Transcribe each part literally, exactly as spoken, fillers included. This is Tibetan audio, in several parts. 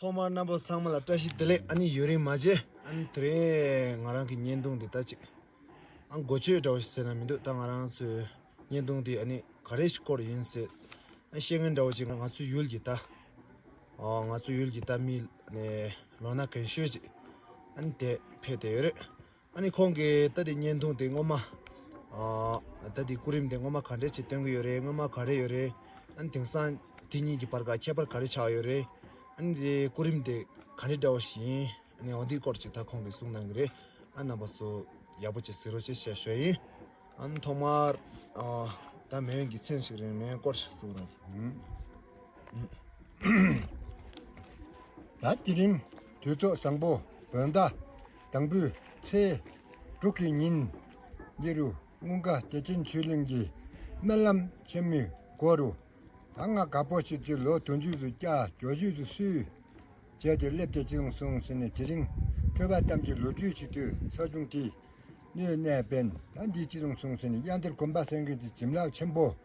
ཐོག་མར་རྣམ་པ་ཚང་མ་ལ་བཀྲ་ཤིས་བདེ་ལེགས། ཨ་ནི་ཡུན་རིང་མ་མཇལ། ཨ་ནི་དེ་རིང་ང་རང་གི་བརྙན་ཐུང་འདི་ད་ཅིག་ཨ་འགོ་བརྗོད་འདྲ་བོ་ཞིག་ཟེར་ན་མི་འདུག་ད་ང་རང་ཚོའི་བརྙན་ཐུང་འདི་ཨ་ནི་ག་རེ་ཞིག་སྐོར་ཡིན་ཟེར། ཨ་བཤད་མཁན་འདྲ་བོ་ཅིག་ང་ཚོའི་ཡུལ་གྱི་ད་ཨ་ང་ཚོའི་ཡུལ་གྱི་ད་མི་ནས་ལོ་ན་རྒན་ཤོས་ཅིག་ཨ་ནི་དེ་ཕེབས་བསྡད་ཡོད་རེད། ཨ་ནི་ཁོང་གིས་ད་དེ་བརྙན་ཐུང་དེ་སྔོན་མ། ཨ་ད་དེ་སྐུ་རིམ་དེ་སྔོན་མ་ག་འདྲས་ཅིག་སྟོན་གྱི་ཡོད་རེད། སྔོན་མ་ག་རེ་ཡོད་རེད། ཨ་ནི་དེང་སང་དེ་གཉིས་ཀྱི་བར་ག་ཁྱད་པར་ག་རེ་ཆགས་ཡོད་རེད། ཨ་ནི་དེ་སྐུ་རིམ་དེ་ག་འདྲས་འདྲ་བོ་ཞིག་ཡིན། ཨ་ནི་འོ་འདིའི་སྐོར་ཅིག་ད་ཁོང་གིས་གསུང་གནང་གི་རེད། ཨ་རྣམ་པ་ཚོ་ཡག་པོ་ཅིག་གཟིགས་རོགས་ཅེས་ཞུ་ཞུ་ཡིན། ཨ་ནི་ཐོག་མར་ཨ་ད་མེ་ཡོན་གྱི་མཚན་ཞིག་རིང་མེ་ཡོན་སྐོར་ཞིག་གསུང་རོགས། ད་དེ་རིང་དུས་ཚོད་བཟང་པོ་བོད་ཟླ་དང་པོའི་ཚེས་དྲུག་གི་ཉིན་འདི་རུ་དངུལ་མཁར་བདེ་ཆེན་ཆོས་གླིང་གི་སྨོན་ལམ་ཆེན་མོའི་སྒོ་རུ་ད་ང་དགའ་པོ་ཞིག་ཅིག་ལོ་དུང་ཕྱུར་དུ་བསྐྱལ་གྱོད་ཕྱུར་དུ་བསུས་བྱས་ཏེ་སླེབས་ཏེ་ཅི་ཡོང་སོང་ཟེར་ནས་དེ་རིང་ཁྲོས་པ་ཐམས་ཅད་ལོ་རྒྱུས་ཞིག་ཏུ་ས་ཆུང་དེ་གནས་གནས་པས་ད་འདི་ཅི་ཡོང་སོང་ཟེར་ནས་དབྱངས་འདིར་དགོན་པ་སེང་གེ་དེ་བྱིན་རླབས་ཆེན་པོ་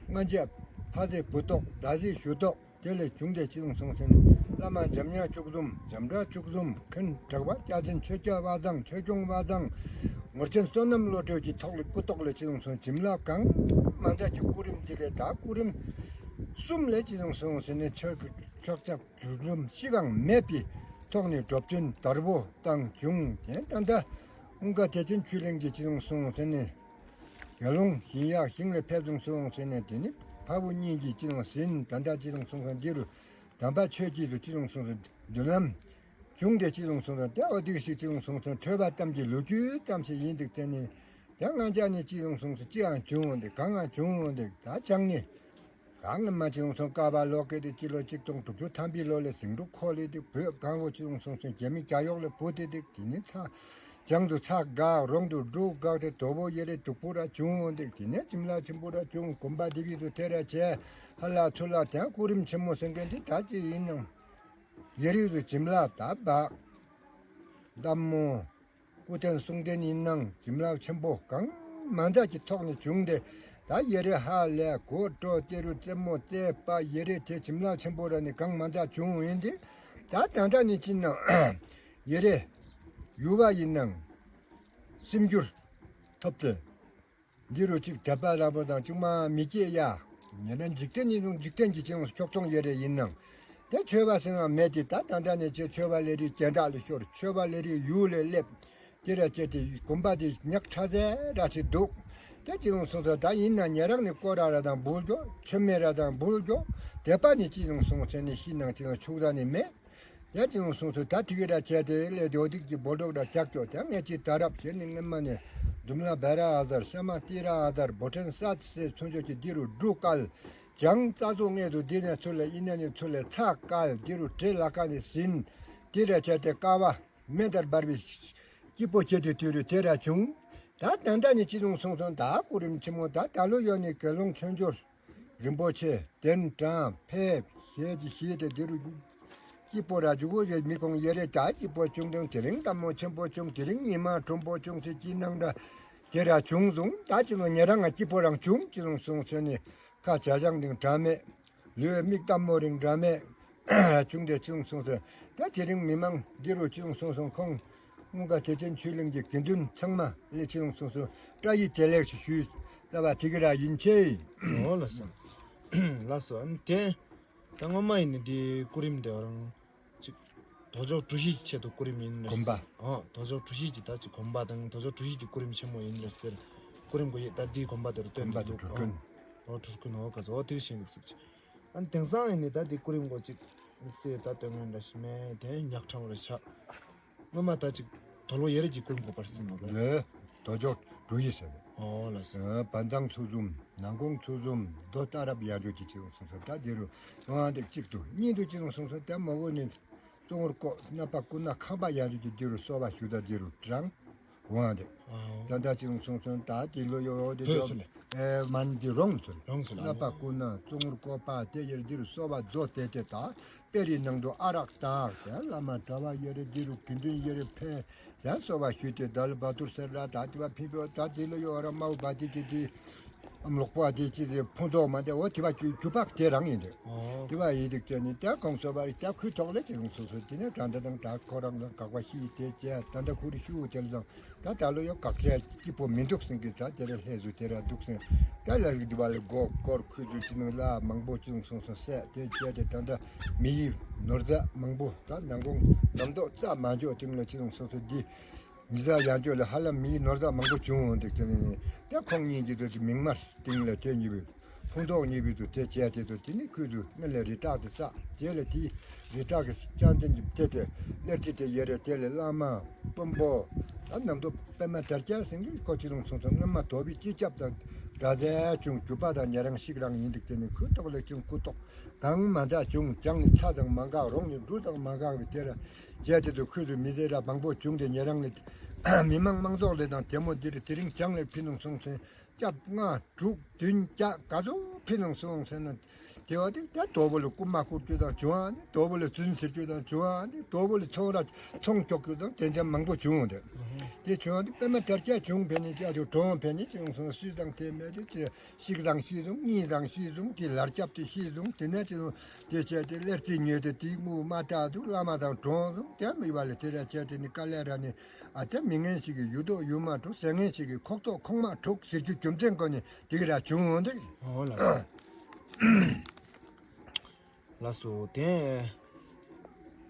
སྔོན་ཆད་ཕ་ཟེ་བུ་ཏོག་ཟླ་ཟེ་ཞུ་ཏོག་དེ་ལས་བྱུང་སྟེ་ཅི་ཡོང་སོང་ཟེར་ན། བླ་མ་འཇམ་དབྱངས་བཅུ་གསུམ་འཇམ་དྲག་བཅུ་གསུམ་མཁན་གྲགས་པ་སྐྱ་བཙན་ཆོས་སྐྱོང་བ་དང་ཆོས་སྐྱོང་བ་དང་ངོར་ཆེན་བསོད་ནམས་བློ་གྲོས་ཀྱི་ཐོག་ལ་སྐུ་ཐོག་ལ་ཅི་ཡོང་སོང་བྱིན་རླབས་གང་མང་དག་གི་སྐུ་རིམ་དེ་ལས་ད་སྐུ་རིམ་གསུམ་ལས་ཅི་ཡོང་སོང་ཟེར་ན། ཆོས་ཀྱི་ཆོས་ཀྱི་གྲུབ་རིམ་གཞི་གང་མེད་པའི་ཐོག་ནས་གྲུབ་དོན་དར་པོ་དང་བྱུང་། དེ་ད་ལྟ་དངུལ་མཁར་བདེ་ཆེན་ཆོས་གླིང་གི་ཅི་ཡོང་སོང་ཟེར་ན། དགེ་སློང་ཞིང་ཡག་ཞིང་ལས་ཕེབས་བྱུང་སོང་ཟེར་ནས། དེ་ནི་ཕ་བུ་གཉིས་ཀྱིས་ཅི་ཡོང་ཟིན་ད་ལྟ་ཅི་ཡོང་སོང་ཟེར་འདི་རུ་དམ་པ་ཆོས་ཀྱི་རུ་ཅི་ཡོང་སོང་ཟེར་མདུན་ལམ་བྱུང་སྟེ་ཅི་ཡོང་སོང་ཟེར་ལྟེ་བ་སྡིག་ཞིག་ཅི་ཡོང་སོང་ཟེར་ཁྲོས་པ་ཙམ་གྱི་ལོ་རྒྱུས་ཙམ་ཞིག་ཡིན་འདུག་དེ་ནི་དེ་ང་ཅག་ནི་ཅི་ཡོང་སོང་ཟེར་ཅི་ཡང་བྱུང་འོང་འདུག་གང་ཡང་བྱུང་འོང་འདུག་ད་ཅང་ནི། གང་ང་མ་ཅི་ཡོང་སོང་། ཀ་བ་ལོ་ཀེ་དེ་སྤྱི་ལོ་གཅིག་སྟོང་དྲུག་ཅུ་ཐམ་པའི་ལོ་ལས་ཟིང་འཁྲུག་ཁོ་ལེ་དེ་བོད་གང་བོ་ཅི་ཡོང་སོང་སོང་རྒྱ་མི་རྒྱ་གཡོག་ལས་བུ་དེ་དེ་དེ་ནི་ཚ་བྱང་དུ་ཚ་འགག་རོང་དུ་འབྲུག་འགག་དེ་དོ་བོ་ཡེ་རེ་དུག་པོ་ར་བྱུང་འོང་དེ་དེ་ནས་བྱིན་རླབས་ཆེན་པོ་ར་བྱུང་། དགོན་པ་དེ་བི་དུ་དེ་ར་བྱས་ཧ་ལ་ཚུ་ལ་དེ་སྐུ་རིམ་ཆེན་མོ་སེང་གེ་འདི་ད་ཅི་ཡིན་ནམ། ཡེ་རེ་རུ་བྱིན་རླབས་ད་བག་འདམ་མོ། སྐུ་རྟེན་གསུང་རྟེན་ཡིན་ནང་བྱིན་རླབས་ཆེན་པོ་གང་མང་དག་གི་ཐོག་ནས་བྱུང་སྟེ། ད་ཡེ་རེ་ཧ་ལས་གོ་འགྲོ་ཏེ་རུ་རྩེ་མོ་རྩེ་པ་ཡེ་རེ་དེ་བྱིན་རླབས་ཆེན་པོ་ར་ནི་གང་མང་དག་བྱུང་ཡིན་ཏེ། ད་ད་ལྟ་ནི་ཅི་ནང་ཡེ་རེ་ཡུ་བ་ཡིན་ནང་སེམས་འགྱུར་ཐོབ་སྟེ། འདི་རུ་གཅིག་དད་པ་ར་པོ་དང་ཅུང་མ་མི་སྐྱེ་ཡ། ཉེ་ན་འཇིག་རྟེན་ཉིད་དུ་འཇིག་རྟེན་གྱི་ཅིང་ཕྱོགས་སྐྱོང་ཡེ་རེ་ཡིན་ནང་། དེ་ཆོས་པ་སེང་ང་མེད་དེ་ད་ད་ལྟ་ནས་ཆེ་ཆོས་པ་ལས་རིགས་སྐྱེ་འདག་ལས་ཤོར་ཆོས་པ་ལས་རིགས་ཡུལ་ལས་སླེབས། དེ་ར་བྱས་ཏེ་དགོན་པ་དེ་ཉག་ཕྲ་ཟེ་ར་ཞིག་འདུག་དེ་ཅི་ཡོང་སོང་ཟེར་ད་ཡིན་ན་ཉེ་རང་ནས་སྐོར་ར་ར་དང་འབུལ་འགྱོ་ཆོས་མེད་ར་དང་འབུལ་འགྱོ་དད་པ་ནས་ཅི་ཡོང་སོང་ཟེར་ནས་ཤི་ནང་ཅི་ལ་ཆུག་ད་ནས་མེད། ཡ་ཅི་ཡོང་སོང་ཟེར་ད་དེ་གི་ར་བྱས་ཏེ་ལས་དེ་འོ་དིག་གི་སྦོ་འགྲོག་ར་ཅག་ཅོག་དེ་ངས་ཅི་ད་རབ་བྱས་ནས་སྔན་མ་ནས་འདུམ་ལ་བེ་ར་ཨ་ཟར་ཤ་མ་ཏི་ར་ཨ་ཟར་བོ་ཕྲན་ས་ཏི་སེ་ཚུན་ཆོད་ཀྱི་འདི་རུ་འབྲུ་བཀལ། བྱང་རྩ་ཚུགས་ངེས་དུ་འདི་ནས་ཚུར་ལས་ཨི་ནས་ནས་ཚུར་ལས་ཚ་བཀལ་འདི་རུ་བྲེ་ལ་ཀ་ནས་ཟིན། དེ་ར་བྱས་ཏེ་ཀ་བ་མེ་ལྟར་འབར་བའི་སྐྱིད་པོ་བྱེད་དུ་དུས་རུ་དེ་ར་བྱུང་། ད་ད་ལྟ་ནས་ཅི་ཡོང་སོང་སོང་ད་སྐུ་རིམ་ཆེན་མོ་ད་ད་ལོ་ཡོད་ནས་དགེ་སློང་ཆོས་འབྱོར། རིན་པོ་ཆེ་གདན་དྲངས་ཕེབས་ཞེས་ཀྱི་ཞེས་ཏེ་འདི་རུ་སྐྱིད་པོ་ར་འཇུག་གོ་ཞེས་མི་ཁོང་ཡེ་རེ་ད་སྐྱིད་པོ་བྱུང་དང་དེ་རིང་དམ་མོ་ཆེན་པོ་བྱུང་དེ་རིང་ཉི་མ་དྲོན་པོ་བྱུང་ཟེར་ཅི་གནང་འདྲ་དེ་ར་བྱུང་སོང་ད་ཅི་ལོ་ཉེ་རང་ང་སྐྱིད་པོ་རང་བྱུང་ཅི་ལོང་སོང་ཟེར་ནས་ཁ་བྱ་བྱང་དང་འདྲ་མེད་ལུས་མིག་དམ་མོ་རིང་འདྲ་མེད་བྱུང་དེ་བྱུང་སོང་ཟེར་ད་དེ་རིང་མི་མང་འདི་རུ་བྱུང་སོང་སོང་ཁོང་། དངུལ་མཁར་བདེ་ཆེན་ཆོས་གླིང་གི་དགེ་འདུན་ཚང་མ་ལས་ཆེ་ཡོང་སོང་སོང་བཀྲ་ཤིས་བདེ་ལེགས་ཞུ་ཞུས་ལབ་པ་དེ་གི་ར་ཡིན་ཆེ། འོ་ལགས་སོ། ལགས་སོ། ཨ་ནི་དེ་ད་སྔོན་མ་ཡིན་ནི་དེ་སྐུ་རིམ་དེ་རང་ཅིག་དོལ་ཇོ་གྲུ་བཞི་ཆེད་དུ་སྐུ་རིམ་ཡིན་ལ་དགོན་པ། ཟེར། ཨ་དོལ་ཇོ་གྲུ་བཞི་གི་ད་ཅིག་དགོན་པ་དང་དོལ་ཇོ་གྲུ་བཞི་གི་སྐུ་རིམ་ཆེན་མོ་ཡིན་ལ་ཟེར། སྐུ་རིམ་གོ་ཡེ་ད་དེའི་དགོན་པ་དེ་རུ་སྟོན་དགོན་པ་དེ་དུ་གྲུ་དགོན། ཨ་འོ་གྲུ་དགོན་འོ་ག་ཚོ་འོ་དེ་བཞིན་འདུག་ཟེར་ཅིག་ཨ་ནི་དེང་སང་ཡིན་ནི་ད་དེ་སྐུ་རིམ་གོ་ཅིག་དམིགས་བསལ་ད་སྟོན་ངན་འདྲ་ཞིག་མེད་དེ་ཉག་ཕྲ་བ་རེ་ཆགས། སྔོན་མ་ད་ཅིག་དོལ་པོ་ཡེ་རེ་གྱི་སྐུ་རིམ་གོ་པར་སྲིད་ནོ་ལེ། དོལ་ཇོ་གྲུ་བཞི་ཟེར། ཨོ་ལ་ཟེར། བན་ཚང་ཚུ་ཟུམ་ནང་ཁོང་ཚུ་ཟུམ་རྡོ་རྟ་རབ་ཡ་ཇོ་གྱི་ཅི་ཡོང་སོང་སོང་ད་དེ་རུ་ཡོང་ཨ་འདེགས་གཅིག་ཏུ་གཉིས་དུ་ཅི་ཡོང་སོང་སོང་དེ་མ་གོ་ནི་གཙོ་བོར་བཀོད་ནག་པ་ཀུན་ན་ཁང་པ་ཡ་ཇོ་གྱི་དེ་རུ་གསོལ་བ་ཞུ་ད་དེ་རུ་དྲང་། འོང་དེ། ད་ལྟ་ཅི་ཡོང་སོང་སོང་ད་དེ་ལོ་ཡོ་ཡོ་དེ་བོད་ཅོ་སོང་ལེ། ཨེ་མན་དེ་རོང་སོང་། རོང་སོང་ལ་ནག་པ་ཀུན་ན་གཙོ་བོར་བཀོད་པ་དེ་ཡེར་དེ་རུ་གསོལ་བ་རྫོགས་དེ་དེ་ད་དཔེ་རིས་ནང་དུ་ཨ་རག་དག་དེ་བླ་མ་གྲྭ་བ་ཡེར་དེ་རུ་དགེ་འདུན་ཡེར་ཕེ་དེ་གསོལ་བ་ཞུས་ཏེ་ད་ལ་བ་ཐུར་སེར་ར་ད་དེ་བ་ཕིན་པོ་ད་དེ་ལོ་ཡོ་ར་མའུ་བ་དེ་ཅི་དེ། ལོག་པ་དེ་ཅི་དེ་ཕུང་ཐོགས་མ་དེ་འོ་དེ་བ་རྒྱུ་རྒྱུ་བག་དེ་རང་ཡིན་དེ། ཨོ། དེ་བ་ཡིན་དུས་དེ་ནི་ད་གོང་སོ་བ་རི་ད་ཁུལ་ཐོག་ལས་དེ་ཡོང་སོ་སོ་དེ་ནས་ད་ད་དང་ད་ཁོ་རང་ལ་དགག་པ་ཤི་དེ་བྱས་ད་ད་ཁུ་རི་ཤུ་དེ་ལ་དང་ད་ད་ལོ་ཡོ་དགག་བྱས་སྐྱིད་པོ་མི་འདུག་ཟེར་གི་ད་དེ་ར་ལྷས་སུ་དེ་ར་འདུག་ཟེར་ད་ལ་གི་དེ་བ་ལ་སྒོ་སྐོར་ཁུལ་དུ་ཅི་ནང་ལ་མང་པོ་ཅུང་སོང་སོང་སད་དེ་བྱས་དེ་ད་ད་མི་ཡི་ནོར་རྫས་མང་པོ་ད་ནང་ཁོང་ནམ་ཐོག་རྩ་མ་འཇོག་དེ་ལ་ཅི་སོང་སོང་སོ་འདི། མི་ཟ་ཡང་ཅོ་ལ་ཧ་ལམ་མིའི་ནོར་ཟ་མང་པོ་བྱུང་འོང་འདུག་དེ་ནི་ད་ཁོང་གཉིས་ཀྱི་དུས་ཀྱི་མིག་དམར་སྟེང་ལ་དེ་གཉིས་པའི་ཕུང་ཐོགས་གཉིས་པའི་དུ་དེ་བྱས་དེ་དུ་དེ་ནི་ཁོས་དུ་སྔོན་ལ་རི་བྲག་དེ་བསགས་རྗེས་ལ་དེའི་རི་བྲག་གི་ལྕང་ལྡན་གྱི་དེ་དེ་གླེར་ཐིག་དེ་ཡེ་རེ་དེ་ལ་བླ་མ་དཔོན་པོ་ད་ནམ་དུ་པད་མ་དར་རྒྱས་ཟེར་གྱི་ཁོ་ཅི་རུང་སོང་སོང་སྔོན་མ་དོ་པའི་སྤྱི་ཁྱབ་དང་དགྲ་རྫས་བྱུང་རྒྱུ་པ་དང་ཉེ་རང་ཞིག་རང་ཡིན་འདུག་དེ་ནི་ཁོའི་ཐོག་ལ་ཅུང་སྐུ་ཐོག་གང་མ་འདྲ་བྱུང་ཅང་ནི་ཚ་དང་མ་འགག་རོང་ནི་འབྲུ་དང་མ་འགག་པའི་དེ་ར། རྒྱས་དེ་ཚོ་ཁུལ་དུ་མི་སྡེ་ར་མང་པོ་བྱུང་སྟེ་ཉེ་རང་ལས་མི་མང་མང་ཚོགས་ལས་དང་དེ་མོ་འདིར་དེ་རིང་བྱང་ལས་ཕི་ནང་སོང་ཚེ་སྐྱབས་ལྔ་དྲུག་བདུན་བརྒྱ་ག་ཚོད་ཕི་ནང་སོང་ཟེར་ན་དེ་བ་དེ་ད་དོ་པོ་ལ་རྐུ་མ་རྐུ་རྒྱུ་དང་བྱུང་བ་ནི་དོ་པོ་ལ་རྫུན་ཟེར་རྒྱུ་དང་བྱུང་བ་ནི་དོ་པོ་ལ་ཚོང་ར་ཚོང་སྐྱོག་རྒྱུ་དང་དེ་འདྲ་མང་པོ་བྱུང་འདུག་དེ་བྱུང་བ་དེ་པད་མ་དར་ཆ་བྱུང་ཕན་ནི་ཅག་ཏུ་གྲོང་ཕན་ནི་ཅི་ཡོང་སོང་སུས་དང་དེ་མེད་དེ་ཅི། གཅིག་དང་གཅིག་བཟུང་། གཉིས་དང་གཅིག་བཟུང་། དེ་ལར་རྒྱབ་དེ་གཅིག་བཟུང་། དེ་ནས་དེ་བཟུང་དེ་བྱས་ཏེ་ལེར་རྩིས་ཉོས་ཏེ་དེའི་དངུལ་མ་བཏགས་འདུག་བླ་མ་དང་གྲོངས་སོང་། དེ་མི་བ་ལས་དེ་ར་བྱས་ཏེ་ནི་དཀའ་ལས་ར་ནི་ཨ་དེ་མི་ངན་ཞིག་གི་ཡུལ་ཐོག་ཡུལ་མ་དྲུག་ཟས་ངན་ཞིག་གི་ཁོག་ཐོག་ཁོག་མ་དྲུག་ཟེར་རྒྱུ་རྒྱུ་མཚན་ཀོ་ནི་དེ་གི་ར་བྱུང་འོང་དེ། ཨོ་ལགས་སོ། ལགས་སོ། དེ་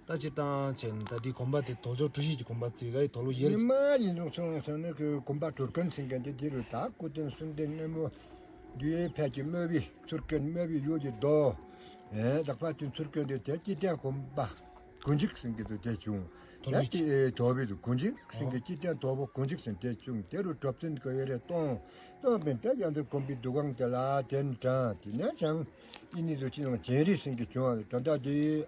ད་སྤྱིར་བཏང་བྱས་ན་ད་འདི་དགོན་པ་དེ་དོལ་འབྱོར་གྲུ་བཞི་གི་དགོན་པ་བརྩི་ག་ཡི་དོལ་ལོ་ཡེར། ཉི་མ་ཡིན་རུང་སོང་སོང་ནི་གི་དགོན་པ་གྲུ་རྐུན་ཟིན་མཁན་དེ་འདི་རུ་ད་སྐུ་རྟེན་གསུང་རྟེན་སྔོན་མོ་འདུས་ཕལ་གྱི་དམོད་པའི་ཚུར་རྐུན་དམོད་པའི་ཡུལ་གྱི་རྡོ། ཨེ་དག་པ་དེ་ཚུར་རྐུན་དེ་དེ་སྐྱིད་ལྡན་དགོན་པ་དགུ་འཇིག་ཟིན་གི་དུ་དེ་བྱུང་། དོལ་ཡ་ལོ་ཡེར། དེ་དོལ་པའི་དུ་དགུ་འཇིག་ཟིན་གི་ཨོ། སྐྱིད་ལྡན་དོལ་པོ་དགུ་འཇིག་ཟིན་དེ་བྱུང་། དེ་རུ་གྲུབ་ཚན་གི་ཡོད་རེ་གཏོང་། གཏོང་བས་ད་ཡང་དེ་དགོན་པའི་འདུ་ཁང་དེ་ལ་གདན་དྲངས། དེ་ནས་ཀྱང་ཨི་ནི་དུ་ཅི་ཡང་སྦྱན་རིགས་ཟིན་གི་བྱུང་བ་ད་ལྟ་དེ།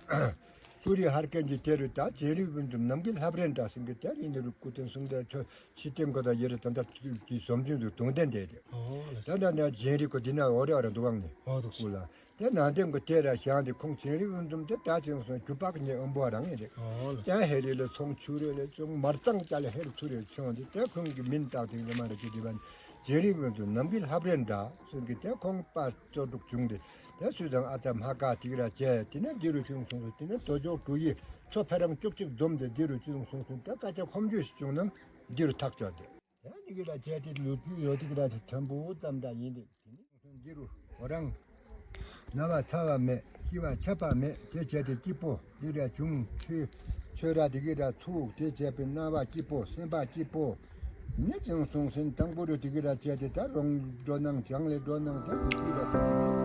ཀུ་རི་ཧར་ཀན་གྱི་དེ་རུ་ད་རྗེ་རིགས་དབུ་འཛོམས་ནམ་མཁའི་ལྷ་བྲན་འདྲ་ཟེར་གི་དེ་ཡིན་ནི་རུ་སྐུ་རྟེན་གསུང་རྟེན་ཆོས་ཕྱི་རྟེན་གོ་ད་ཡེ་རུ་ད་ལྟ་དེ་བཟོ་བཅོས་དུ་དུང་ལྡན་དེ་དེ། ཨོ་ལགས་སོ། ད་ད་ད་རྗེ་རིགས་གོ་འདི་ན་འོ་རེ་བ་ར་འདུག་བང་ནི། ཨོ་འདུག་སྐུ་ལ་དེ་ནང་རྟེན་གོ་དེ་ར་བཞེངས་ཏེ་ཁོང་རྗེ་རིགས་དབུ་འཛོམས་དེ་ད་ཅིང་སོང་རྒྱུ་པག་ཉེ་ཨོམ་བོ་རང་ཡིན་དེ། ཨོ་ལགས་སོ། ཀྱང་ཧེ་རི་ལ་ཚོང་ཆུ་རེ་ལ་ཚོང་མར་ཙང་ཅ་ལ་ཧེ་རུ་ཚུ་རེ་ཆོང་དེ་དེ་ཁོང་གི་མིན་བཏགས་ཏེ་ལ་མ་ར་ཅི་དེ་བ་ནི། རྗེ་རིགས་དབུ་འཛོམས་ནམ་མཁའི་ལྷ་བྲན་འདྲ་ཟེར་གི་དེ་ཁོང་པ་གཙོ་སྒྲུབ་བྱུང་སྟེ། དེ་སུས་དང་ཨ་ཙ་མ་ཀ་དིག་ར་བྱས་དེ་ནས་འདི་རུ་བྱུང་སོང་སོང་། དེ་ནས་དོལ་འབྱོར་གྲུ་བཞི་ཚོ་ཕ་རང་བཅུ་གཅིག་འཛོམས་ཏེ་འདི་རུ་བྱུང་སོང་སོང་། དེ་ཀ་ཅ་ཁོམ་རྒྱུ་ཞིག་བྱུང་ན་འདི་རུ་ཐག་ཆོད་དེ། དེ་འདི་གི་ར་བྱས་ཏེ་ལོ་རྒྱུས་ཡོད་དིག་ར་དེ་ཕྲན་བུ་ཙམ་འདྲ་ཡིན་ཏེ། དེ་ནས་འདི་རུ་འོ་རང་ན་བ་ཚ་བ་མེད། ཤི་བ་ཆད་པ་མེད། དེ་བྱས་ཏེ་སྐྱིད་པོ་འདི་ར་བྱུང་། ཆོས་ཆོས་ར་དེ་གི་ར་ཚུགས། དེ་བྱས་པའི་སྣང་བ་སྐྱིད་པོ་སེམས་པ་སྐྱིད་པོ། ནས་ཀྱང་སོང་ཟིན་དང་པོ་རུ་དེ་གི་ར་བྱས་ཏེ་ད་རོང་འགྲོ་ནང་བྱང་ལས་འགྲོ་ནང་ད་དེ་གི་ར་བྱས་ཏེ།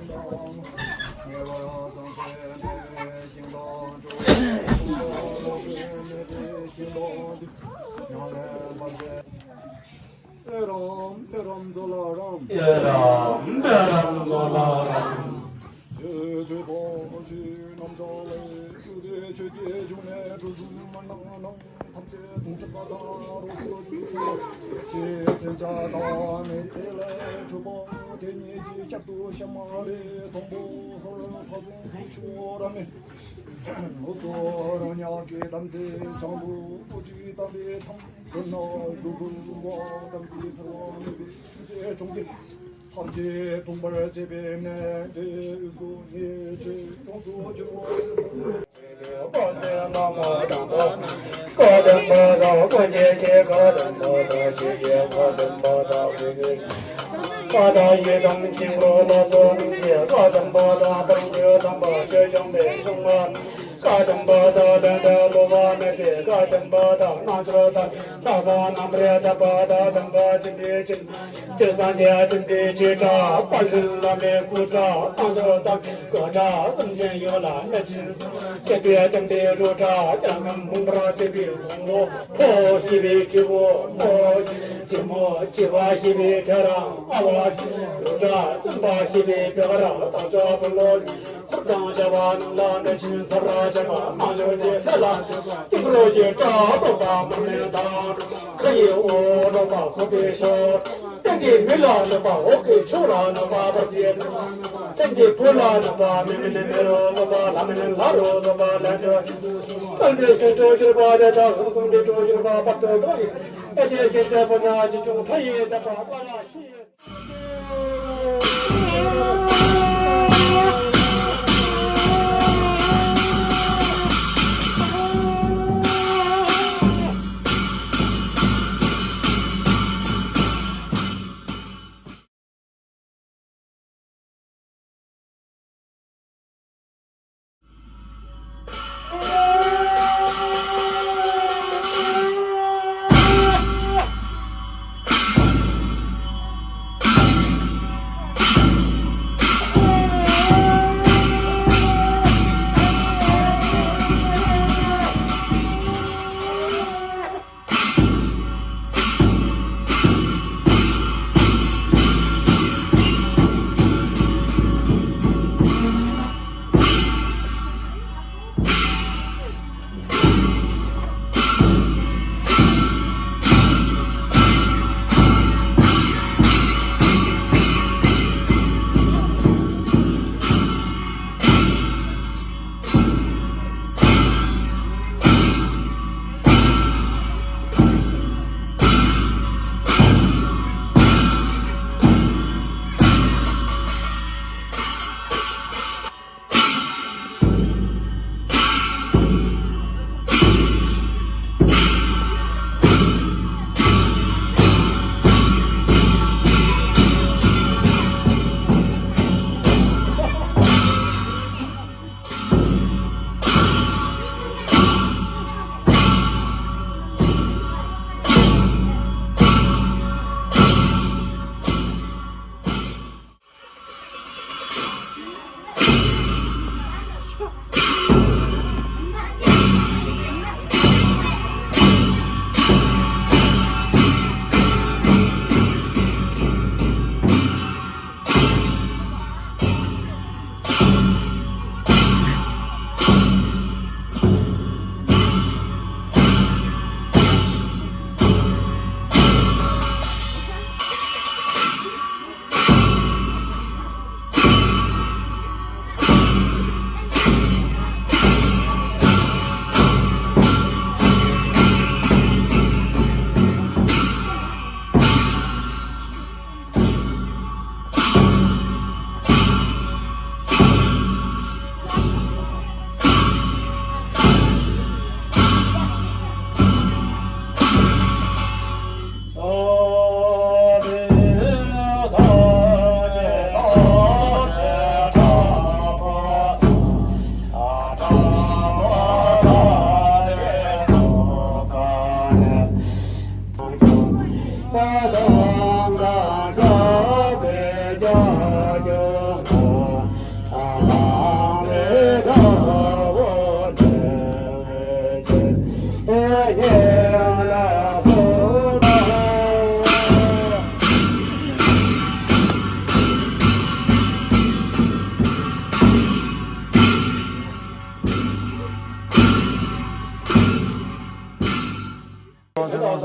ཨེ་རམ་ཨེ་རམ་ཛོ་ལ་རམ། ཨེ་རམ་ཨེ་རམ་ཛོ་ལ་རམ། ཆོས་ཆོས་པོ་ཞིག་རྣམ་གྲངས་ལས་ཆོས་དེ་ཆོས་ཀྱི་གཞུང་ནས་གྲུ་གསུམ་མ་ནང་ནང་ཐམས་ཅད་དུང་ཕྱུར་ཀ་དང་རོ་སོ་དུས་ཚོད་ཤེས་མཚོན་ཆ་དང་མེ་ལས་གྲུབ་པ་དེ་ཉིད་ཀྱི་ཤར་དུ་ཤ་མ་རེ་དང་པོ་ཧོར་ཁ་ཚོན་དུ་ཆུ་ར་མེ། ལོ་ཏོ་རང་ཉག་གི་དམ་ཚིག་བྱང་དུ་ཨོ་ཏི་དམ་པའི་ཐང་དུ་ན་དུ་གུ་བ་ཙམ་གྱི་ཐར་བ་མེད་པའི་ཆོས་ཀྱི་གྲོང་ཁྱེར་ཐམས་ཅད་སྲུང་བར་བྱེད་པའི་གནས་དེ་སུ་ཉིད་ཆོས་ཡོངས་སུ་གྱུར་པ། བཀའ་དམ་པ་དང་སངས་རྒྱས་ཀྱི་བཀའ་དམ་པ་དང་ཆོས་ཀྱི་བཀའ་དམ་པ་དང་བོད་ཀྱི་བཀའ་དང་ཡི་དམ་དཀྱིལ་འཁོར་ལ་སོགས་ཀྱི་བཀའ་དམ་པ་དང་དཔལ་གྱི་དམ་པ་ཆོས་སྐྱོང་བའི་སྲུང་མ། བཀའ་དམ་པ་དང་ལས་འབྲས་ལོག་པ་མེད་པའི་བཀའ་དམ་པ་དང་རྣལ་འབྱོར་དང་ལྷག་བསམ་རྣམ་པར་དག་པ་དང་དམ་པ་སྦྱིན་པའི་སྦྱིན་སྤྱོད་སངས་རྒྱས་བསྟན་པའི་སྤྱི་སྒྲ་དཔལ་ལྡན་བླ་མའི་སྐུ་སྒྲ་རྣལ་འབྱོར་དང་སྐུ་སྒྲ་སེམས་ཅན་ཡོངས་ལ་གནོད་སྦྱིན་སྲུང་བྱེད་པའི་བསྟན་པའི་སྒྲོ་སྒྲ་རྒྱ་གྲམ་མུན་པར་བསྟན་པའི་དགོང་མོ། ཕོ་ཞེས་པའི་དྲིལ་བུ་ཕོ། དྲིལ་མོ་ཞེས་པ་ཞེས་པའི་དྲིལ་ར་ཨ་བ་ཞེས་པའི་རུ་དྲ། བཙུན་པ་ཞེས་པའི་བེ་ག་ར་བདག་ཅག་བུ་ལོ། འཁོར་དང་བཅས་པ་རྣམས་ལ་གནོད་སྦྱིན་ཚར་བ་བྱེད་པ་རྣལ་འབྱོར་གྱི་སྲས་ལ་སྐྱེ་འགྲོ་གྱི་སྐྲ་བཏོག་པ་མར་མེ་དང་། ཁ་ཡི་འོ་བརླག་པ་ཁོག་པའི་ཤོག་སྟེང་གི་མི་ལ་གནོད་པ་འོག་གི་ཕྱོགས་ལ་གནོད་པ་བར་གྱི་སེམས་ཀྱི་བུ་ལ་གནོད་པ་མི་མིན་མི་རུ་གནོད་པ་ལྷ་མིན་ལྷ་རུ་གནོད་པ་ལན་དུ་བསྟན་པའི་ཆོས་སུ་གྱུར་པ་དེ་དག་གསུམ་གསུམ་གྱི་སུ་གྱུར་པ་བར་དུ་གཏོང་ཡི། ཨེ་ཏེ་ཅི་ཙེ་པུ་ན་ཅི་བྱུང་ཕ་ཡི་དག་པ་པ་ལ་ཤི།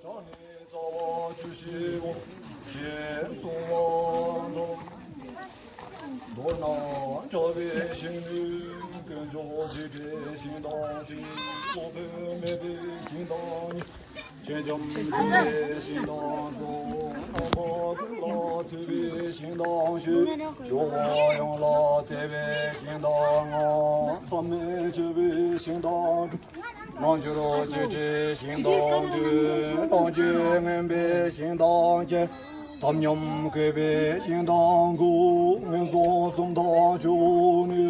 དྲང་ནས་རྩ་བ་བཅུ་བཞི་པོ་ཞེས་གསུངས་པ་དང་། མདོར་ན་དྲ་བའི་ཞིང་ནི་དཀོན་མཆོག་རྫུ་འཕྲུལ་ཞིང་དང་གཅིག་སློབ་དཔོན་མེད་པའི་ཞིང་དང་གཉིས། སྤྱན་ལྗོངས་འདུས་པའི་ཞིང་དང་གསུམ། རྣམ་པ་ཀུན་ལ་ཐུབ་པའི་ཞིང་དང་བཞི། འགྲོ་བ་ཡོངས་ལ་བརྩེ་བའི་ཞིང་དང་ལྔ། མཚམས་མེད་ཆེ་བའི་ཞིང་དང་དྲུག་རྣལ་འབྱོར་བཅུ་ཁྲིད་ཞིང་དང་བདུན། ལོངས་སྤྱོད་མངོན་པའི་ཞིང་དང་བརྒྱད། དམ་ཉམས་གུས་པའི་ཞིང་དང་དགུ། ངན་སོང་གསུམ་དང་བཅུ་པོ་ནི།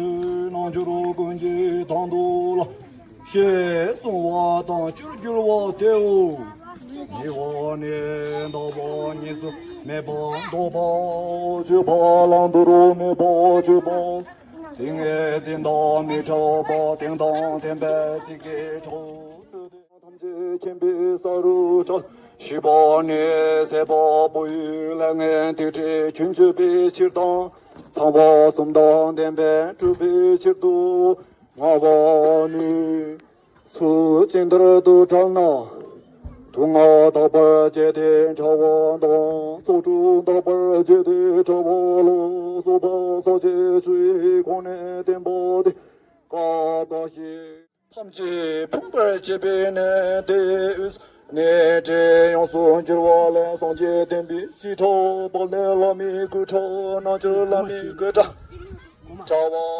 རྣལ་འབྱོར་ཀུན་གྱི་དོན་དུ་ལ། ཞེས་གསུངས་པ་དང་བཅུར་གྱུར་པ་དེའོ། ཉེ་བར་གནས་དག་པ་གཉིས་སུ་མེད་པར་རྟོགས་པ། སྤྱོད་པ་བླང་དོར་མེད་པར་སྤྱོད་པ། ཏིང་ངེ་འཛིན་དང་མི་འཕྲད་པ། གདེང་དང་ལྡན་པས་ཚིག་གི་ཁྲོད་ཐམས་ཅད་མཁྱེན་པའི་ས་རུ་གྲགས། བཞི་པ་ནི་ཟད་པ་པོ་ཡི་ལས་ངན་སྡིག་སྒྲིབ་ཀུན་བཅོམ་པའི་ཕྱིར་དང་། ཚངས་པ་གསུམ་དང་ལྡན་པས་སྒྲུབ་པའི་ཕྱིར་དུ། ལྔ་པ་ནི། ཚུལ་ཇི་ལྟར་དུ་བསྒྲལ་ན། དུག་ལྔ་དག་པར་བྱས་ཏེ་བསྒྲལ་བ་དང་། ཚོགས་དྲུག་དག་པར་བྱས་ཏེ་བསྒྲལ་བ་ལ་སོགས་པ་ཟག་བཅས་ཆུ་ཡི་གོང་ནས་བསྟན་པ་སྟེ། བཀའ་བཏགས་ཤིང་། ཐམས་ཅད་ཕུང་བར་བྱེད་པའི་ནད་དེ། ནད་དེ་ཡོངས་སུ་གྱུར་པ་ལ་སངས་རྒྱས་བསྟན་པའི་བྱེ་བྲག་པ་ལས་བླ་མའི་སྐུ་ཕྲེང་རྣལ་འབྱོར་བླ་མའི་སྐུ་ཕྲེང་བྱ་བ།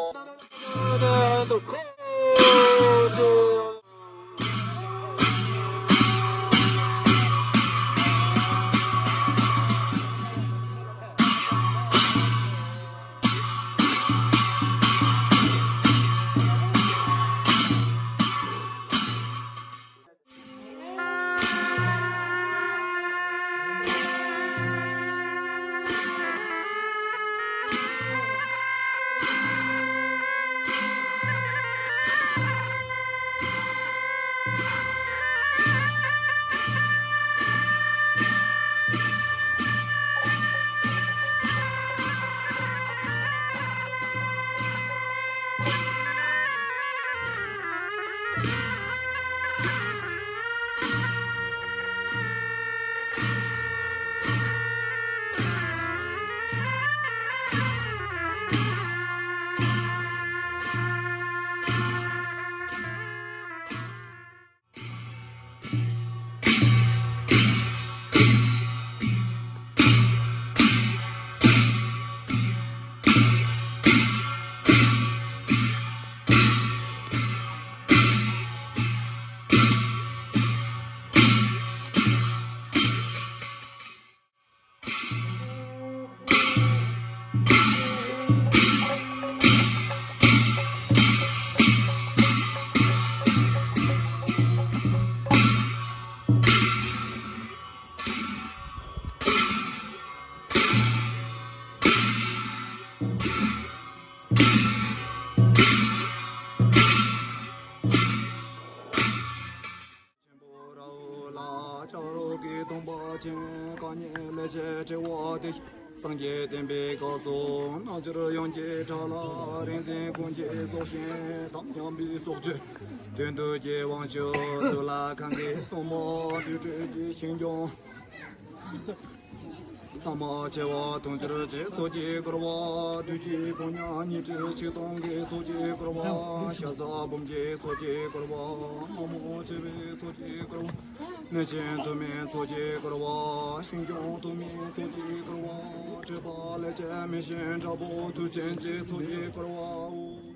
ཆེན་པོ་ར་ཧུ་ལ་ཕྱག་རོགས་ཀྱི་སྟོན་པ་ཆེན་བཀའ་ཉན་ལས་བྱེད་ཁྲི་བ་དེ། སངས་རྒྱས་བསྟན་པའི་སྐབས་སུ་རྣལ་འབྱོར་ཡོངས་ཀྱི་གྲལ་ལ་རིག་འཛིན་ཀུན་གྱི་སྲོག་ཤིང་དམ་ཉམས་པའི་སྲོག་གཅོད་དོན་བསྡུ་གི་དབང་ཕྱུག་གཙུག་ལག་ཁང་གི་སྲུང་མ་དུར་ཁྲོད་ཀྱི་ཞིང་སྐྱོང་། ལྷ་མོ་བྱེ་བ་དུང་ཕྱུར་བཅས་ཚོགས་ཀྱིས་བསྐོར་བ། བདུད་ཀྱི་དཔུང་ཉག་ཉི་ཁྲི་ཆིག་སྟོང་གི་ཚོགས་ཀྱིས་བསྐོར་བ། ཤ་ཟ་འབུམ་གྱི་ཚོགས་ཀྱིས་བསྐོར་བ། དམག་མོ་བྱེ་བའི་ཚོགས་ཀྱིས་བསྐོར་བ། གནོད་སྦྱིན་དུ་མའི་ཚོགས་ཀྱིས་བསྐོར་བ། ཞིང་སྐྱོང་དུ་མའི་ཚོགས་ཀྱིས་བསྐོར་བ། ཁྲོས་པ་ལས་བྱེད་མི་ཤིང་དྲག་པོ་མཐུ་ཆེན་གྱི་ཚོགས་ཀྱིས་བསྐོར་བའོ།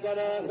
ཐང་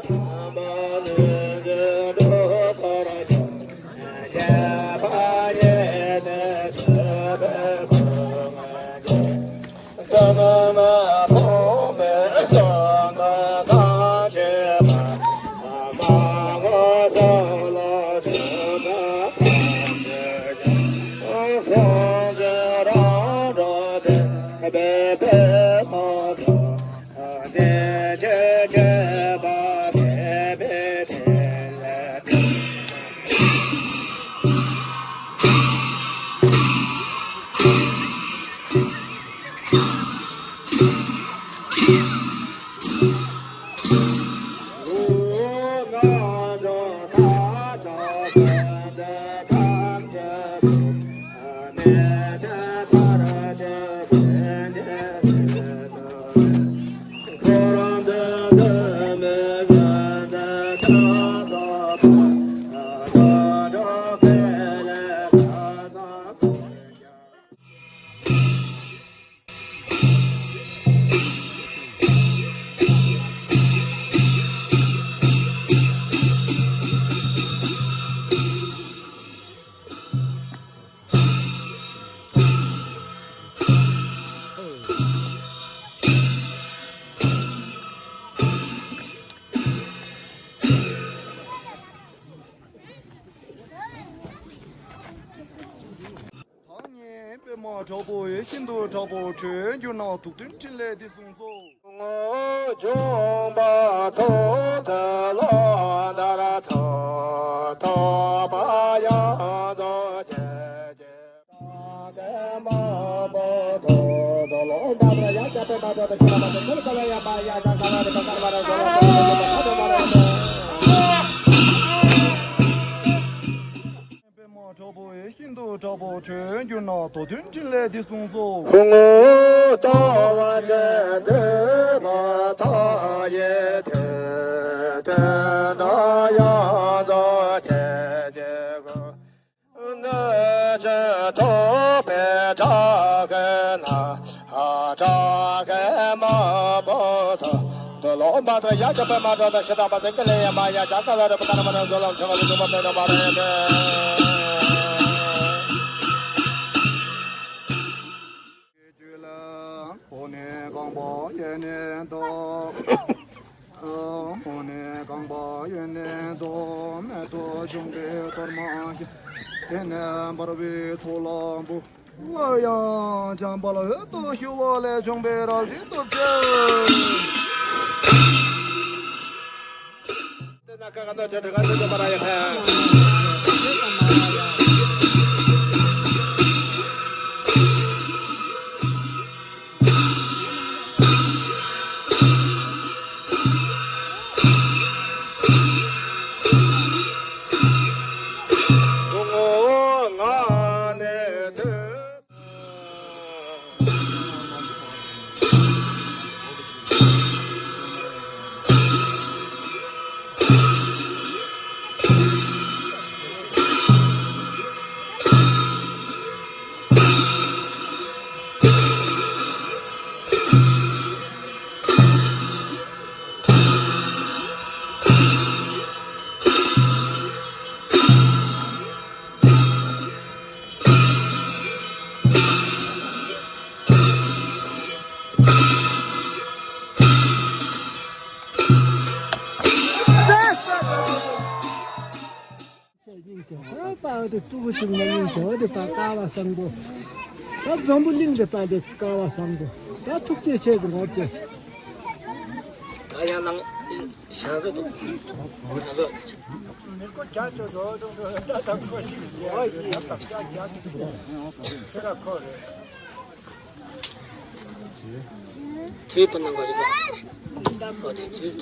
ངེ་པདྨ་དྲག་པོ་ཡིད་བཞིན་དུ་དྲག་པོ་ཁྲོས་གྱུར་ན། དུག་ལྡན་ཕྲིན་ལས་འདི་གསུངས་སོ། ངོ་བྱུང་པ་ཐོག་ཏུ་ལོ་ཟླར་ཚོགས་ཐོབ་པ་ཡང་རྫོགས་བྱེད་ཀྱི། པདྨ་དྲག་པོ་ཡིད་བཞིན་དུ་དྲག་པོ་ཁྲོས་གྱུར་ན། དུག་ལྡན་ཕྲིན་ལས་འདི་གསུངས་སོ། ངོ་བོ་ལྟ་བ་ཅན་འདོད་པ་མཐའ་ཡས་དེ། དོན་དམ་ཡང་རྫོགས་བྱེད་ཀྱི་སྒོ། གནོད་སྦྱིན་ཐུབ་པའི་བྲག་གི་ནང་། བྲག་གི་མ་བུ་དང་། འདི་ལོ་མ་ཏྲ་ཡ་ཅ་པའི་མ་ཏྲ་དང་ཤི་དྲག་པ་ཟེར་གི་ལེ་ཡ་མ་ཡ་ཅག་ག་ལ་རེ་པ་ཀ་ན་མ་ན་བཟོ་ལམ་ཆེ་བ་ལས་འདུག་པ་མེད་ན་མ་རེད་དེ། རྒྱུད་ལ་འོག་ནས་རྐང་པ་གཡས་ནས་འདུག་འོག་ནས་རྐང་པ་གཡོན་ནས་འདུག་མེ་ཏོག་ཆུང་གི་གཏོར་མ་བཞེས། དེ་ནས་འབར་བའི་ཚོགས་ལ་འབུལ། སླར་ཡང་བྱམས་པ་ལ་འོད་དུ་ཞུ་བ་ལས་བྱུང་བའི་རང་བཞིན་སྟོབས་ཆེ། ད་འཛམ་བུ་གླིང་འདི་པ་འདི་ཀ་བ་བཟང་པོ། ད་འཛམ་བུ་གླིང་འདི་པ་འདི་ཀ་བ་བཟང་པོ། ད་ཐུགས་རྗེ་ཆེ་ཟེར་འོ་ཅེ། ད་ཡང་ནང་ཞང་ཚོ་འདུག་ཞང་ཚོ། དུས་པ་ནང་ག་རེ་པ། ཨོ་དེ་དུས་དུས་པ།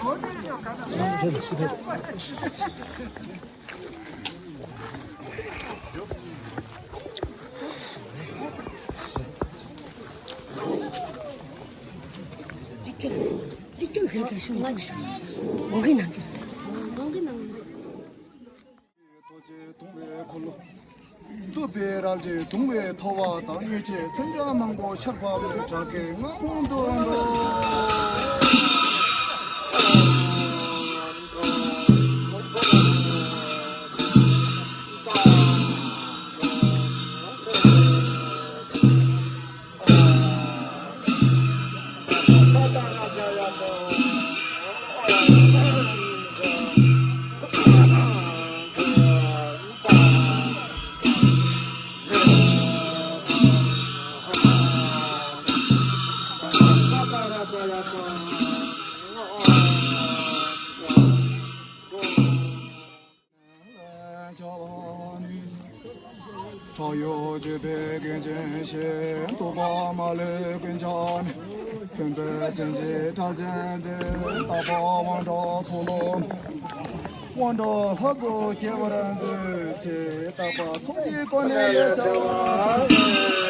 ཐུགས་རྗེ་གདུང་བའི་འཁོར་ལོ། འདུས་པའི་རལ་གྲིས་གདུང་བའི་ཐོ་བ་དང་། མྱོས་བྱེད་མཚོན་ཆ་མང་པོ་ཤར་བབས་ནས། བྲག་གི་སྔ་ཁོང་དུ་འགྲོ། ཁྲག་ཡོད་བརྗིད་པའི་རྒྱན་ཅན་ཞིག་རྟོགས་པ་མ་ལུས་ཀུན་ཀྱང་ནི། མཁྱེན་པའི་སེམས་ཀྱི་གྲགས་ཅན་འདི། རྟག་པར་དབང་དྲག་ཚོགས་ལ། དབང་དྲག་ལྷ་ཚོགས་སྐྱེ་བར་མཛོད་ཅིག་རྟག་པར་ཚོགས་ཀྱི་གོ་གནས་ལས་བྱ་བ།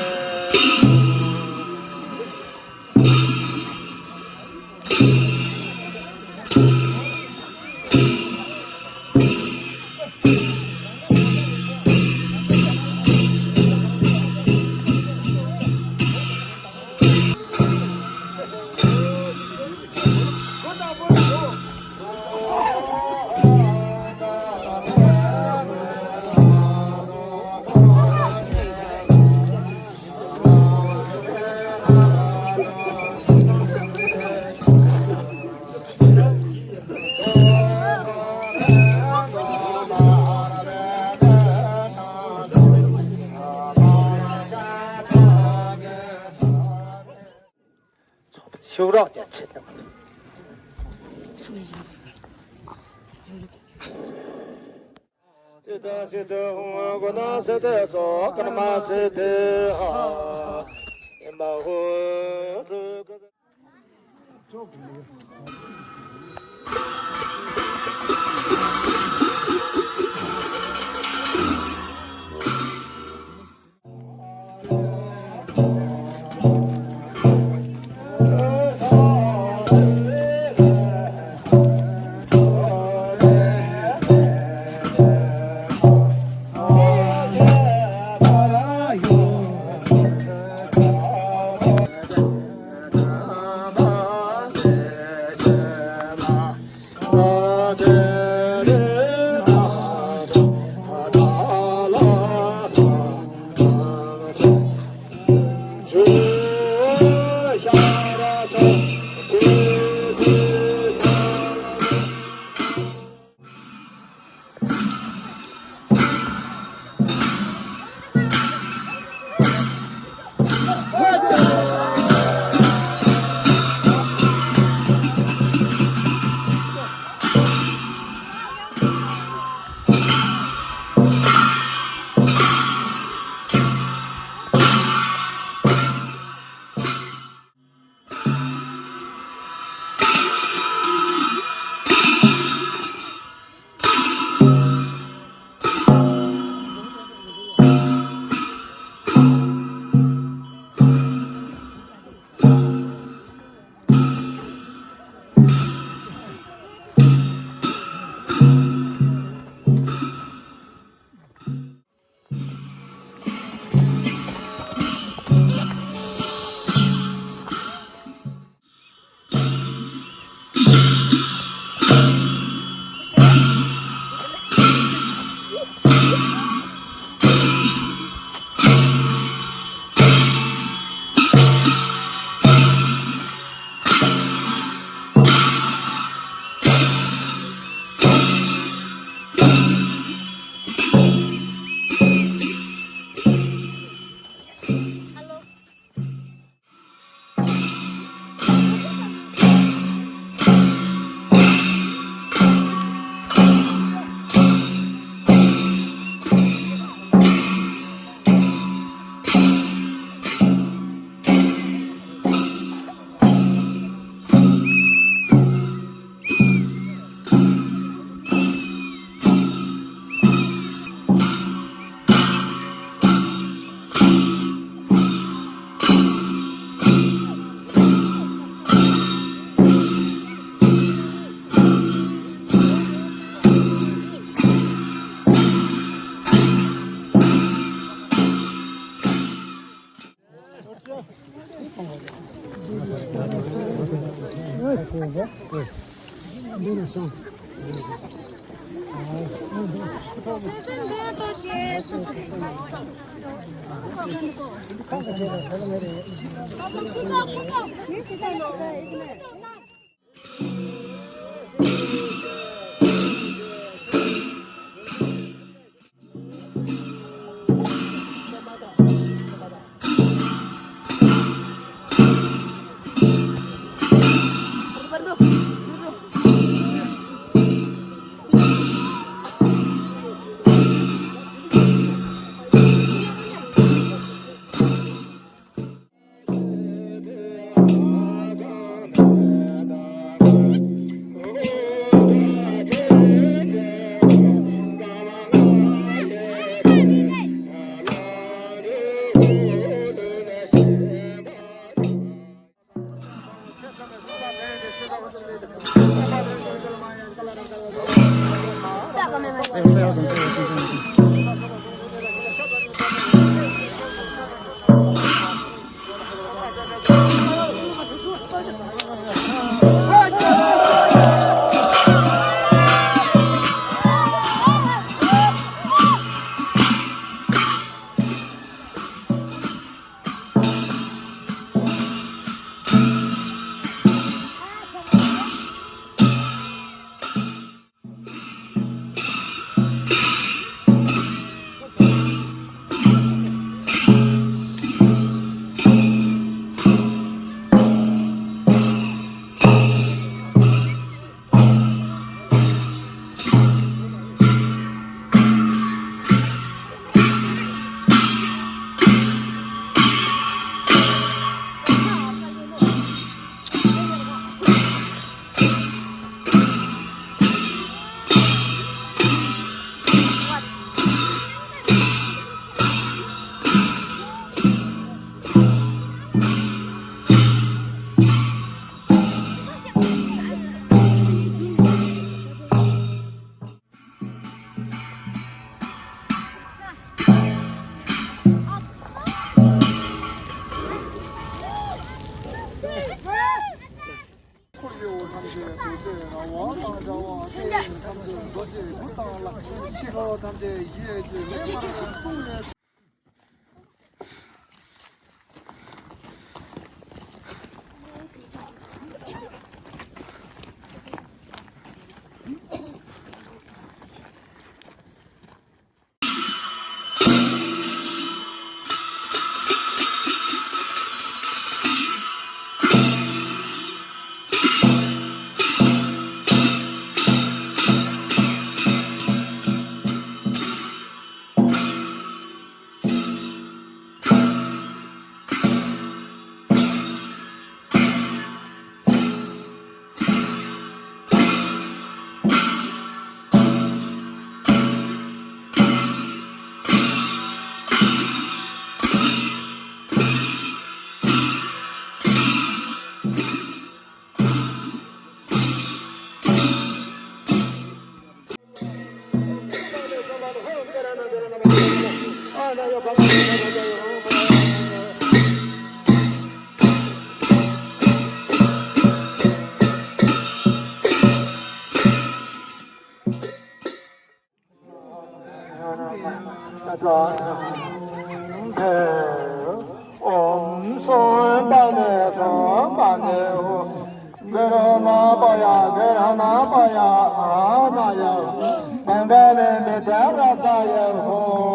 ཤུགས་རོགས་ཀྱང་བྱེད་དང་། སྲིད་དང་སྲིད་དུ་འོང་བ་ན་སྲིད་དུ་སོགས་ཀརྨ་སྲིད་དུ་ཧ། ཨེ་མ་ཧོ། ཨོཾ་སྭ་བྷཱ་ནི་སྭ་བྷཱ་ནི་ཧཱུྃ། གུ་རུ་ན་པ་ཡ་གུ་རུ་ན་པ་ཡ་ཨ་ན་ཡ་ཧཱུྃ། བེང་ག་རེ་མི་ཏྲ་ར་ཙ་ཡ་ཧཱུྃ་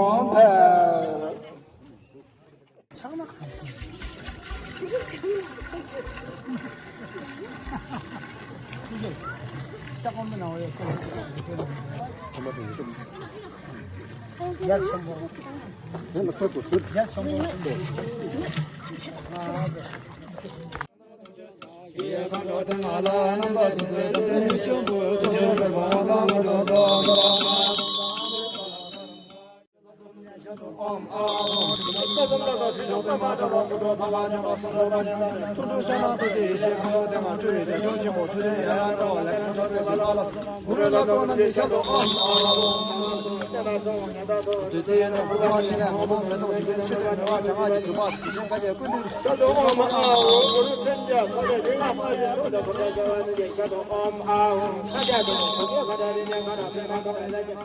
ཕཊ། ཐུགས་སྤྲུལ་ཤར་ནང་རྡོ་རྗེ་ཡེ་ཤེས་ཁང་པའི་སྟེང་ན་སྤྲུལ་པའི་རྒྱ་ཁྱོན་ཆེན་པོ་འཕྲོད་བསྟེན་ཡང་ཡང་འགྲོ་བ་ལས་ངན་དྲག་པོའི་སྡིག་པ་ལ་གུ་རུ་ལ་སོགས་རྣམས་ཀྱི་ཞལ་དུ་ཨོཾ། བདུད་རྩིའི་ཡན་ལག་དགུ་པ་ཕྲིན་ལས་ངོ་བོ་མེ་ཏོག་བཞི་ལྡན་ཆོས་སྐྱོང་ཉེ་བར་བྱ་ལྔ་གི་སྒྲུབ་པ་དེ་བཞིན་བཀའ་བརྒྱད་ཀུན་འདུས། ཞལ་དུ་ཨོཾ་ཨཱཿཧཱུྃ་གུ་རུ་མཚན་བརྒྱད་ཐོག་ལས་རིགས་ལྔ་དཔལ་གྱི་མཆོག་དང་གོ་ཆ་བྱ་བ་ནི་ཞལ་དུ་ཨོཾ་ཨཱཿཧཱུྃ་ས་སྐྱ་དུ་མ་བུ་ཡོད་ག་ད་རི་ཉན་ག་ན་སེ་ན་ག་ན་ལ་ཀྱ།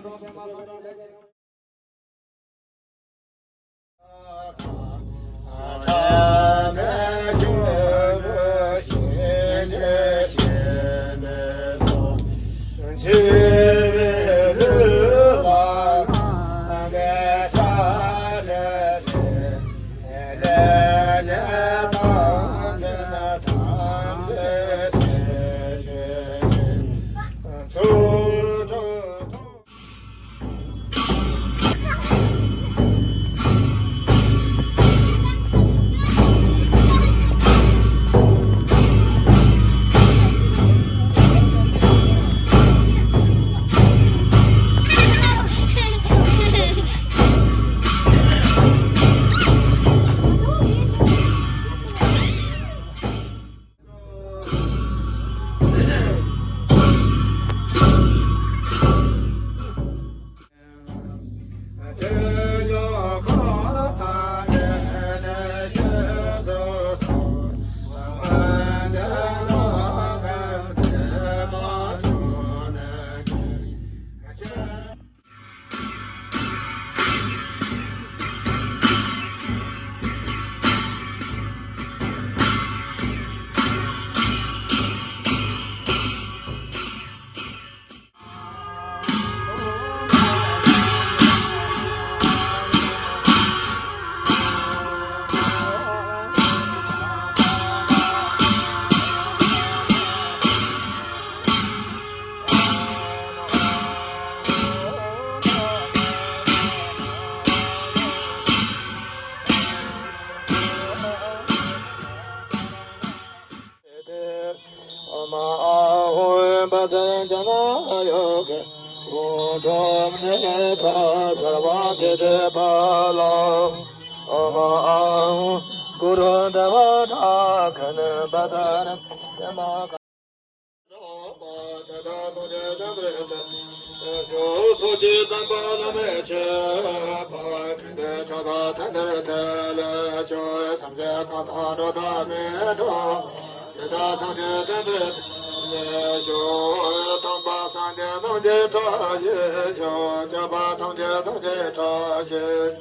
སྟོན་པ་སངས་རྒྱས་རྣམས་ཀྱི་གྲགས་ཀྱིས་ཤོག་སྐྱོབ་པ་ཐམས་ཅད་ཐམས་ཅད་གྲགས་ཀྱིས།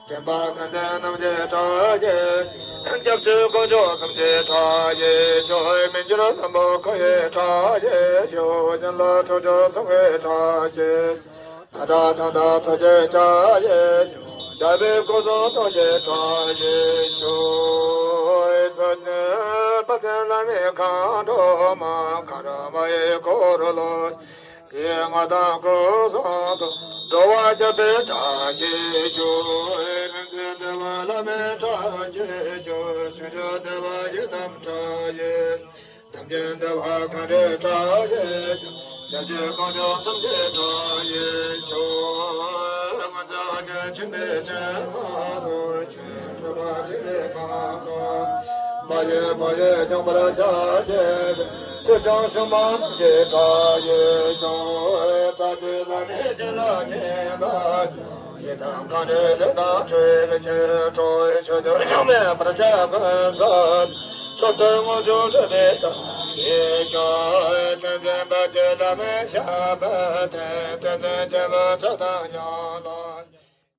འདྲེན་པ་དགེ་འདུན་རྣམས་ཀྱི་གྲགས་ཀྱིས། སྐྱབས་གཅིག་དཀོན་མཆོག་ཐམས་ཅད་གྲགས་ཀྱིས་ཤོག་མི་འགྱུར་ལྷུན་པོ་འཁོར་བའི་གྲགས་ཀྱིས་ཤོག་ཡན་ལག་དྲུག་ཅུ་གསུམ་གྱི་གྲགས་ཀྱིས། ད་ལྟ་ད་ལྟ་ཐུགས་རྗེའི་གྲགས་ཀྱིས་ཤོག་བྱ་བའི་སྐུ་གསུང་ཐུགས་ཀྱི་གྲགས་ཀྱིས་ཤོག་ཚུལ་ནི་དཔལ་ལྡན་བླ་མའི་མཁའ་འགྲོ་མ། འཁོར་བ་ཡི་འཁོར་ལོ་ཡི་མངའ་ཐང་སྐུ་གསུང་ཐུགས། འགྲོ་བ་བསྐྱབ་པའི་གྲགས་ཀྱིས་ཤོག་ལྷུན་རྩེ་བདེ་བ་བླ་མའི་གྲགས་ཀྱིས་ཤོག་ཆོས་འབྱོར་བདེ་བ་ཡི་དམ་གྲགས་ཀྱིས། དམ་ཅན་བདེ་བ་མཁའ་འགྲོའི་གྲགས་ཀྱིས་ཤོག་སྐྱབས་གཅིག་དཀོན་མཆོག་ཐམས་ཅད་གྲགས་ཀྱིས་ཤོག་མངོན་མཛོད་རྗེ་ཆེན་པོའི་སྤྱན་སྔར་སོགས། ཆོས་སྒྲུབ་པ་ཆེན་པོའི་ཁང་སོགས། མ་གཡེལ་མ་གཡེལ་མྱུར་བར་བྱ་ཞིང་། སྲིད་གསུམ་མཆོག་མ་རྣམས་ཀྱི་གྲགས་ཀྱིས་ཤོག་རྩ་བརྒྱུད་བླ་མའི་བྱིན་རླབས་ཉིད་ལ། ཡི་དམ་མཁའ་འགྲོའི་ལྷ་དང་ཁྲོ་བོའི་ཆོས་སྒྲོགས། ཆོས་སྐྱོང་མྱུར་མེད་བར་ཆད་ཀུན་སེལ། མཆོག་ཐུན་དངོས་གྲུབ་སྒྲུབ་པའི་གྲགས་ཀྱིས་ཤོག་བསྟན་འཛིན་དཔལ་གྱི་བླ་མའི་ཞབས་པད་བརྟན། བསྟན་འཛིན་རྒྱལ་པོའི་ཚུལ་དང་ཡང་ལ།